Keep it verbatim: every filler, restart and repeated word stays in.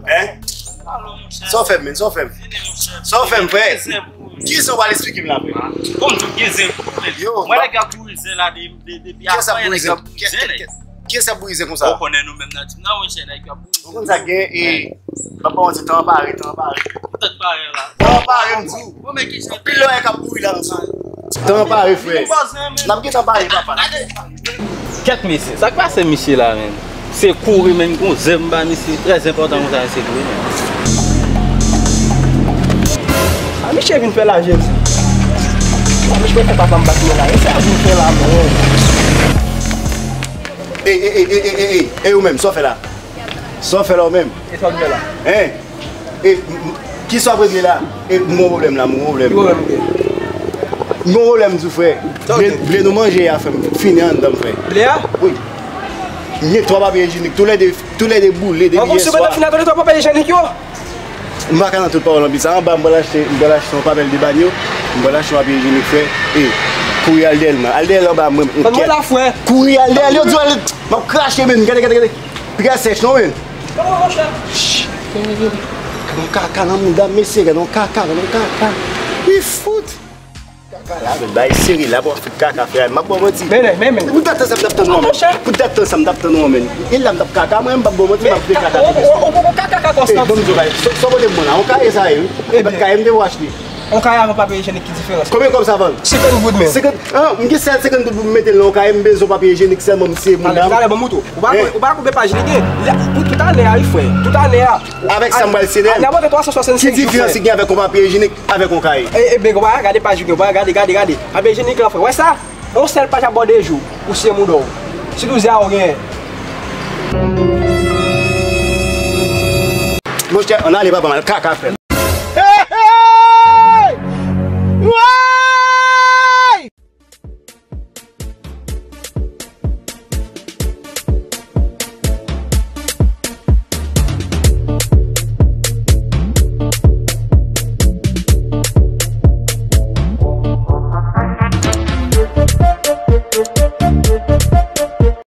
Hein? Sa w fè m, men? Sa w fè m? Sa w fè m, frè? Kisa w pral eksplike m la, frè? Yo, mwen nèg ap bouri zen la depi avan, nèg ap bouri zen. Kisa bouri zen konsa? Ou konnen nou menm nan tim nan, monchè, nèg ap bouri zen. Ou konn sa gen, e, m ap ba w manti, tan pare, tan pare. Tan pare la. Tan pare, m di w. Bon, men ki jan. Anpil lòyè k ap bouri la ansanm. Tan pare, frè. N ap gentan pare, papa. Kèt mesye, sa k pase misye la, menm? Se kouri, menm, gon zèm ba misye, trè enpòtan konsa, misye kouri, menm. A, misye vin fè lajè, sa. A, misye fè papa m bat mwen la. E sa vin fè la, menm. Ey, ey, ey, ey, ey, ey, ey, ou menm, sa w fè la? Sa w fè la, ou menm? E sa w fè la? Hein? E, m, m, kisa w ap regle la? E, m gon pwoblèm la, m gon pwoblèm. Ki pwoblèm ou gen? M gon pwoblèm, m di w, frè. Sa w gen? Ble, ble nou manje a, frè, m fini anndan m, frè. Ble a? Wi. M gen twa papye ijyenik, toulède, toulède boule depi yè swa. An, bon, si w gentan fini ak twa papye ijyenik yo? M pa ka nan tout pawòl anpil sa. Anba, m pral achte, m pral achte yon papèl de banyo, m pral achte yon papye ijyenik, frè. E, kouri al dèyè l, man. Al dèyè l anba, mwen, m kèt. Ban m la, frè. Kouri al dèyè l, yo di w al, m ap krache, men. Gade, gade, gade. Piga sèch non, men. Kòman, monchè? Ch, gade yon kaka nan mouda m, mesye, gade yon kaka, gade yon kaka. Wi, fout. Kaka la, men, bay seri la, bon, fout kaka, frè, m ap ba w manti. Men, men, men. Pou dat tan sa m t ap tann ou, men. Monchè. Pou dat tan sa m t ap tann ou, men. E la m t ap kaka, mwen, m p ap ba w manti, m ap vle kaka. Ou, ou, ou, ou kaka, kaka konsa. Ey, ban m di w, bay, sa, sa w pote pou mwen la, yon kaye sa ye, wi. Ebyen. Kaye m te vou achte. Yon kaye avèk papye ijyenik, ki diferans? Konbyen kòb sa vann? Senkant goud menm. Senkant, an, m gen sèl senkant goud pou m mete l nan yon kaye, m bezwen papye ijyenik sèlman, m siye moun nan. Talè, talè, ban m montre w. Ou pa, ou pa konbyen paj li gen? Li, pou tout ane a, wi, frè. Tout ane a. Avèk sa m pral siye dèyè l. Ane a monte twa san swasann senk jou, frè. Ki diferans li gen avèk yon papye ijyenik, avèk yon kaye? E, e, ben, ou pa gade paj li gen, ou pa gade, gade, gade. Papye ijyenik lan, frè. Wè sa? Yon sèl paj ap ba w de jou, ou siye mouda w. Sitou zè a ou genyen. Monchè, ann ale, papa, m al kaka, frè.